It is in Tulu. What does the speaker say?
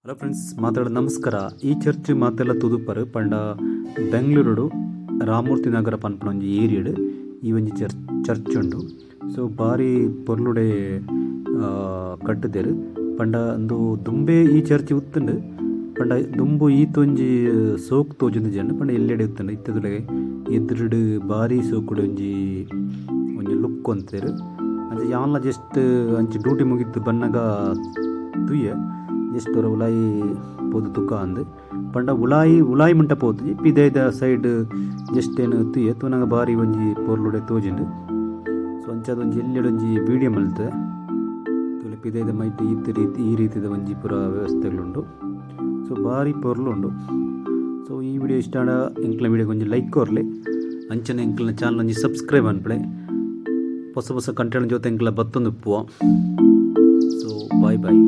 ಹಲೋ ಫ್ರೆಂಡ್ಸ್, ಮಾತಾಡ ನಮಸ್ಕಾರ. ಈ ಚರ್ಚ್ ಮಾತೆಲ್ಲ ತುದುಪರ್ ಪಂಡ ಬೆಂಗಳೂರುಡು ರಾಮಮೂರ್ತಿ ನಗರ ಪನ್ಪುನ ಒಂಜಿ ಏರಿಯಾಡ್ ಈ ಒಂಜಿ ಚರ್ಚ್ ಚರ್ಚ್ ಉಂಡು. ಸೊ ಬಾರಿ ಪೊರ್ಲುಡೆ ಕಟ್ಟುದೆರ್. ಪಂಡ ಉಂದು ದುಂಬೇ ಈ ಚರ್ಚ್ ಇತ್ತುಂಡು. ಪಂಡ ದುಂಬು ಈತ್ ಒಂಜಿ ಸೋಕು ತೋಜೊಂದಿಜ್ಜಂಡ್. ಪಂಡ ಎಲ್ಲೆಡೆ ಇತ್ತುಂಡು. ಇತ್ತೆದುಲಗೆ ಎದುರುಡು ಬಾರಿ ಸೋಕುಡು ಒಂಜಿ ಒಂಜಿ ಲುಕ್ ಕೊಂತೆರ್. ಅಂಚ ಯಾನ್ಲ ಜಸ್ಟ್ ಅಂಚ ಡ್ಯೂಟಿ ಮುಗಿತ್ ಬನ್ನಗ ತೂಯೆ, ಜಸ್ಟ್ ಒರ ಉಲಾಯಿ ಪೋದು ತುಕ ಅಂದ್. ಪಂಡ ಉಲಾಯಿ ಉಲಾಯಿ ಮುಟ್ಟ ಪೋತುಜಿ, ಪಿದಯ್ದ ಸೈಡ್ ಜಸ್ಟ್ ಏನ್ ತೂಯೆ. ತೂನಗ ಬಾರಿ ಒಂಜಿ ಪೊರ್ಲುಡೆ ತೋಜಿಂಡು. ಸೊ ಅಂಚಾದ್ ಒಂಜಿ ಎಲ್ಯಡ್ ಒಂಜಿ ವಿಡಿಯೋ ಮಲ್ತೆ. ತೂಲೆ, ಪಿದಯ್ದ ಮೈಟ್ ಈತ್ ರೀತಿ ಈ ರೀತಿದ ಒಂಜಿ ಪೂರ ವ್ಯವಸ್ಥೆಲುಂಡು. ಸೊ ಬಾರಿ ಪೊರ್ಲು ಉಂಡು. ಸೊ ಈ ವಿಡಿಯೋ ಇಷ್ಟ ಆಂಡ ಎಂಕ್ಲ ವಿಡಿಯೋಗ್ ಒಂಜಿ ಲೈಕ್ ಕೊರ್ಲೆ. ಅಂಚನೆ ಎಂಕ್ಲ್ನ ಚಾನಲ್ ಒಂಜಿ ಸಬ್ಸ್ಕ್ರೈಬ್ ಮನ್ಪುಲೆ. ಹೊಸ ಹೊಸ ಕಂಟೆಂಟ್ ಜೊತೆ ಎಂಕ್ಲ ಬತ್ತೊಂದು ಉಪ್ಪುವ. So bye boy.